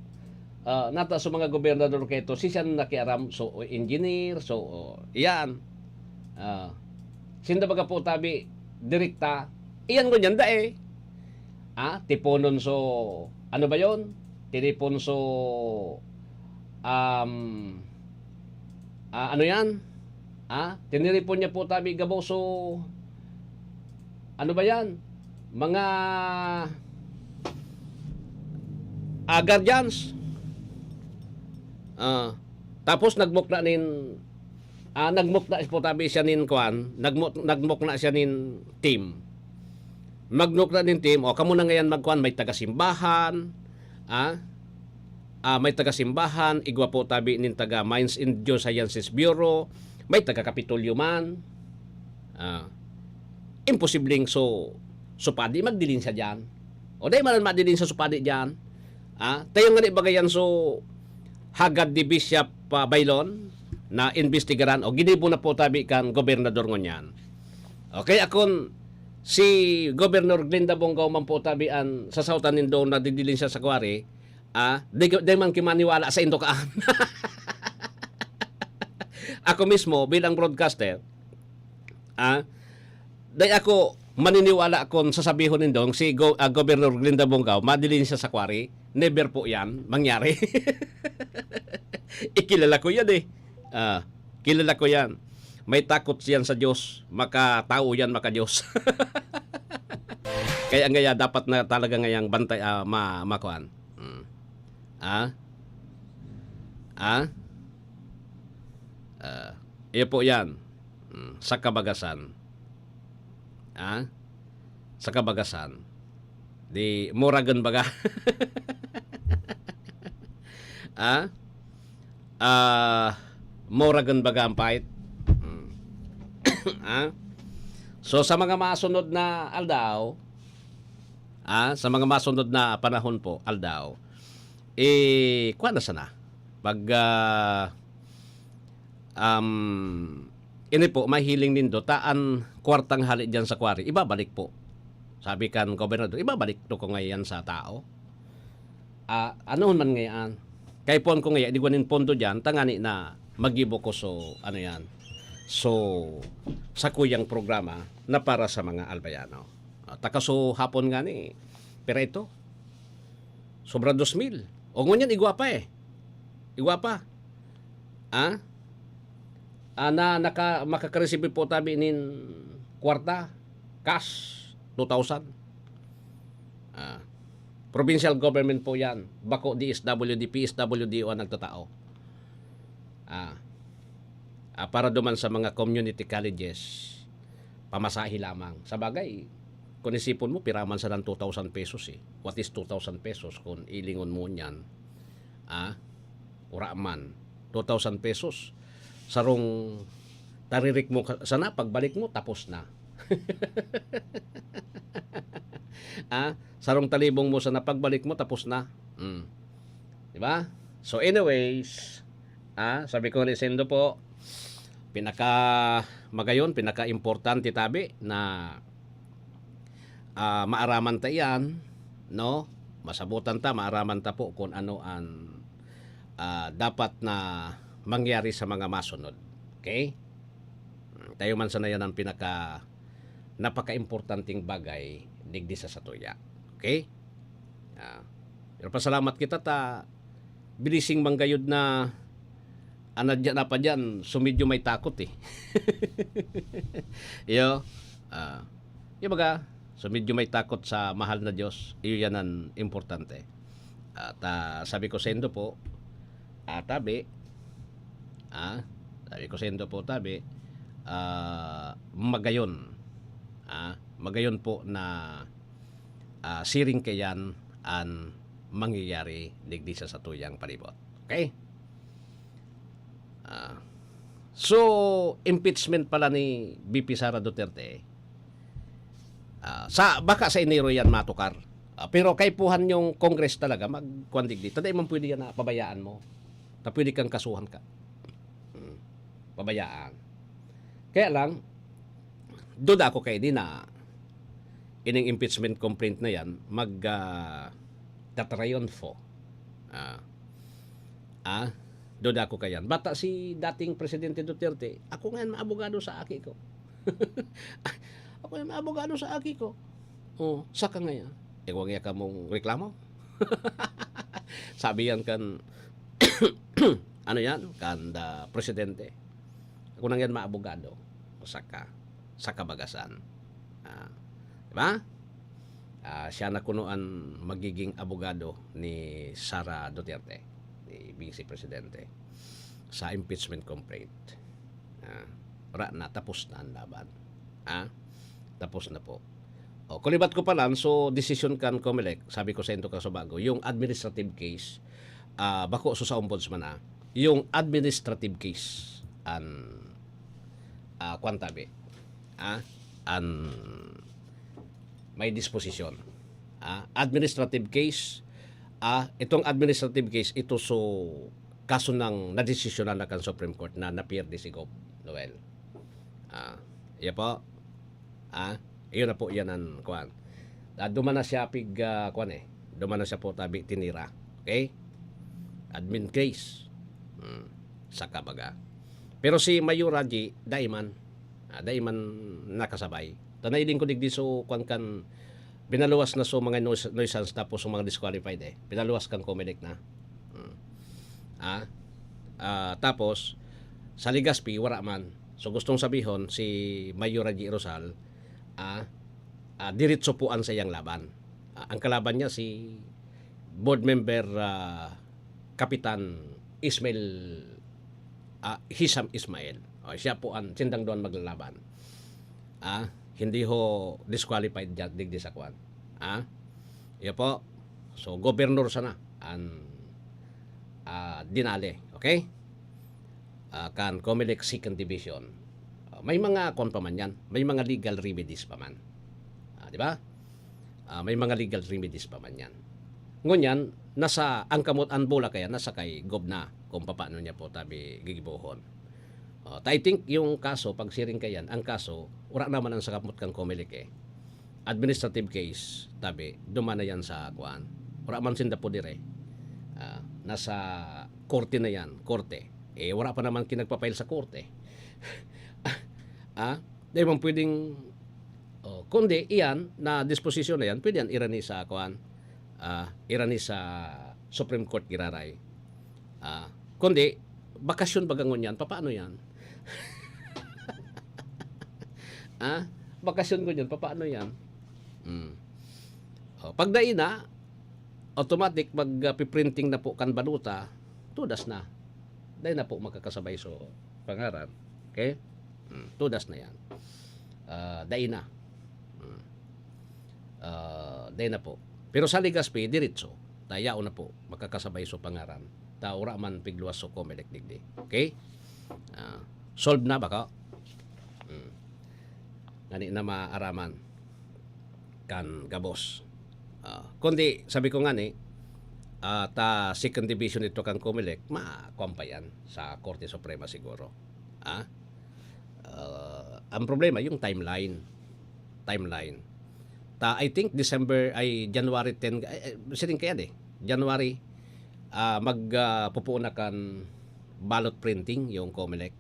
Ah, nata sa mga gobernador kaito, si siya na nakiaram, so engineer, so oh, yan. Ah, sinda baga po tabi direkta, iyan ngunyan dai. Ah, tiponon so, ano ba yon? Tinipon so, um, ah, ano yan? Ah, tiniripon niya po tabi gabo so, ano ba yan? Mga, ah, guardians. Ah, tapos nagmukna nin, ah, nagmukna po tabi siya nin kwan, nagmu-, nagmukna siya nin team. Magmukna nin team, o, kamo na ngayon magkwan, may taga-simbahan, ah, ah, may taga-simbahan, igwa po tabi nin taga Mines and Geosciences Bureau, may taga-Kapitolyo man. Ah, imposibleng so, so padi magdilin siya diyan. O dai man madilin sa so padi diyan. Ah, tayo nga ni bagayan so Hagad ni Bishop, ah, Baylon. na imbestigaran o ginibo na po tabi kan gobernador ngunyan. Okay, akon si Gobernador Glenda Bongao man po tabi an sasautan nindo na didilin siya sa quarry, ah, di, di man kimaniwala sa indo kaan. Ako mismo, bilang broadcaster, ah, di ako maniniwala kung sasabihon nindong si Go-, ah, Gobernador Glenda Bongao, madilin siya sa quarry. Never po yan mangyari. Ikilala ko yan eh. Ah, kilala ko yan. May takot yan sa Diyos. Makatao yan, maka-Diyos. Kaya ngaya dapat na talaga ngayang bantay, ah, ma-, makuan. Mm. Ah? Ah? Ah, iyo po yan. Mm, sa kabagasan. Ah? Sa kabagasan. Di, muragan baga. Ah? Ah, muragan baga ang pait. Mm. Ah? So, sa mga masunod na aldaw, ah, sa mga masunod na panahon po, aldaw, eh, kuwan na sana. Pag, ah, um, ini po, mahiling nindo, ta an kwartang hali diyan sa quarry, ibabalik po. Sabi kan gobernador, "Ibabalik to ko ngayon sa tao." Ah, anohon man ngayon. Kaipuhan ko ngayon, igwa nin pondo diyan, tangani na magibo ko so, ano yan, so, sa kuyang programa na para sa mga Albayano. Ah, taka so hapon nga ni, pira ito? Sobra dos mil. O ngunyan, igwa pa eh. Igwa pa. Ah? Ah, na naka-, makakareceive po tabi nin kwarta, cash, two thousand. Ah, provincial government po yan. Bako D S W D, P S W D O ang nagtatao. Ah, ah, para duman sa mga community colleges, pamasahe lamang. Sa bagay, kung isipon mo, pira man sa two thousand pesos eh. What is two thousand pesos kung ilingon mo niyan? Ah, ura man. Two thousand pesos. Sarong taririk mo ka-, sana, pagbalik mo, tapos na. Ah, sarong talibong mo sana, pagbalik mo, tapos na. Mm. Di ba? So anyways, ah, sabi ko ni Sendo po, pinaka magayon, pinaka importante tabi na, ah, maaraman ta iyan, no? Masabutan ta, maaraman ta po kung ano ang, ah, dapat na mangyari sa mga masunod. Okay? Mm, tayo man sana yan ang pinaka, napaka-importanteng bagay digdi sa satuya. Okay? Ah, pero pasalamat kita ta, blessing man gayod na, ah, nadya na pa diyan, so medyo may takot eh. Iyo, ah, iyo baga, so medyo may takot sa mahal na Diyos, iyo yan ang importante. At, ah, sabi ko sendo po, ah, tabi, ah, sabi ko sendo po, tabi, ah, magayon, ah, magayon po na, ah, siring kayan an mangyayari digdi sa satuyang palibot. Okay? Ah, so, impeachment pala ni V P Sara Duterte, ah, sa, baka sa Enero yan matukar. Ah, pero kaipuhan yung Congress talaga, magkuhan digdi. Tada man pwede yan na pabayaan mo. Ta pwede kang kasuhan ka. Hmm. Pabayaan. Kaya lang, duda ako kay di na ining impeachment complaint na yan, mag, ah, tatrayonfo. Ah. Ah, duda ako kayan. Bata si dating Presidente Duterte, "Ako ngayon maabogado sa aki ko." "Ako ngayon maabogado sa aki ko." Oh, saka ngayon. Eh, wag niya kamong reklamo. Sabi yan kan, ano yan? Kan, ah, presidente. "Ako na ngayon maabogado." O saka, sa kabagasan. Ah, di ba? Ah, siya na kuno an magiging abogado ni Sara Duterte, ni Vice Presidente, sa impeachment complaint. Ah, wala na, tapos na ang laban. Ah, tapos na po. O, kulibat ko pa lang, so, desisyon kan Comelec, sabi ko sa inyo kasubago, yung administrative case, ah, bako so sa ombudsman, ah, yung administrative case, an, ah, kwan tabi, ah, an may disposisyon. Ah, administrative case, ah, itong administrative case, ito so kaso nang nadesisyonan na kan Supreme Court na napierde si Gov Noel. Ah, iya po. Ah, iyon na po yan ang kuwan. Ah, duman na siya pig, ah, kuwan eh. Duman na siya po tabi tinira. Okay? Admin case. Hmm. Saka baga. Pero si Mayor Raji, daiman. Ah, daiman nakasabay. Tanay din ko digdi so kuwan kan binaluwas na so mga nuis-, nuisance tapos so mga disqualified eh. Binaluwas kan Comelec na. Hmm. Ah, ah, tapos, sa Legazpi, wala man. So, gustong sabihon, si Mayor Raji Rosal, ah, ah, diretso po ang sayang laban. Ah, ang kalaban niya si board member, ah, Kapitan Ismail, ah, Hisam Ismail. O, siya po ang sindang doon maglalaban. Ah, hindi ho disqualified dyan, digdi sa kwan. Ah, iyo po. So, gobernador sana ang, ah, dinali. Okay? Ah, kan Comelec Second Division. Ah, may mga kwan pa man yan. May mga legal remedies pa man. Ah, di ba? Ah, may mga legal remedies pa man yan. Ngunyan, nasa ang kamot an bola kaya nasa kay Gov na kung papaano niya po tabi gigibohon. Oh, ta I think yung kaso, pag siring kayan, ang kaso, wala naman ang sa kamot kang Comelec eh. Administrative case, tabi, duman na yan sa kuan. Wala man sinda po dire. Ah, nasa korte na yan, korte. Eh, wala pa naman kinagpapail sa korte. Ah, di man pwedeng, oh, kundi iyan, na disposisyon na yan, pwede yan irani sa kuan, ah, irani sa Supreme Court giraray. Ah, kundi, bakasyon baga ngunyan, papaano yan? Ah, bakasyon ngunyan, papaano yan? Hmm. Oh, pag dai na, automatic mag, ah, piprinting na po kan balota, tudas na. Dai na po makakasabay so pangaran. Okay? Hmm, tudas na yan. Ah, dai na. Hmm. Ah, dai na po. Pero sa Legazpi, diretso. Tayao na po, makakasabay so pangaran. Ta wala man pigluwas so Comelec digdi. Okay? Ah, solve na baka? Hmm. Ngani na maaraman kan gabos. Ah, kundi, sabi ko ngani, ah, ta second division ito kan Comelec, ma-, kuwan pa yan sa Korte Suprema siguro. Ah? Ah, ang problema, yung timeline. Timeline. Ta, I think December, ay, January ten, ay, ay, siring kaya di. January, ah, mag, ah, pupuon na kan ballot printing yung Comelec.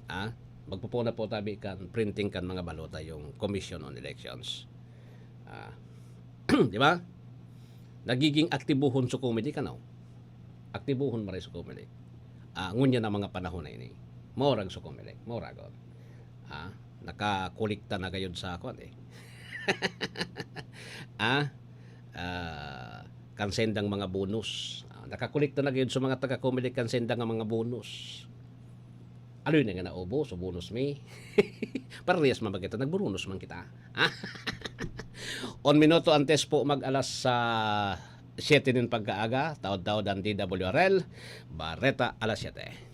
Ah, magpupuon na po tabi kan printing kan mga balota yung Commission on Elections. Ah, di ba? Nagiging aktibohon sa Comelec, ano? Aktibohon maray sa Comelec. Ah, ngunyan ang mga panahon na ini. Maurag sa Comelec, mauragon. Ah, nakakolekta na gayod sa kuwan eh. Ah, ah, kan sendang mga bonus. Ah, nakakolekta na gayod sa mga taga Comelec kan sendang mga bonus. Aloy na nga naubos, so bonus mi. Parehas man ba kita, nagburunos man kita. On minuto antes po mag alas, ah, siyete nin pagkaaga, taod-taod ang D W R L, Bareta alas siyete.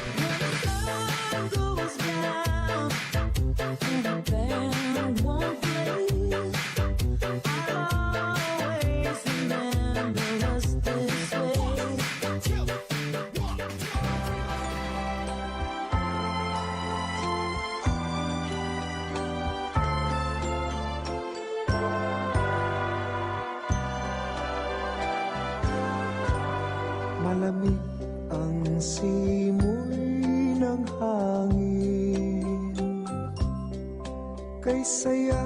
Malamig ang simoy ng hangin. Kay saya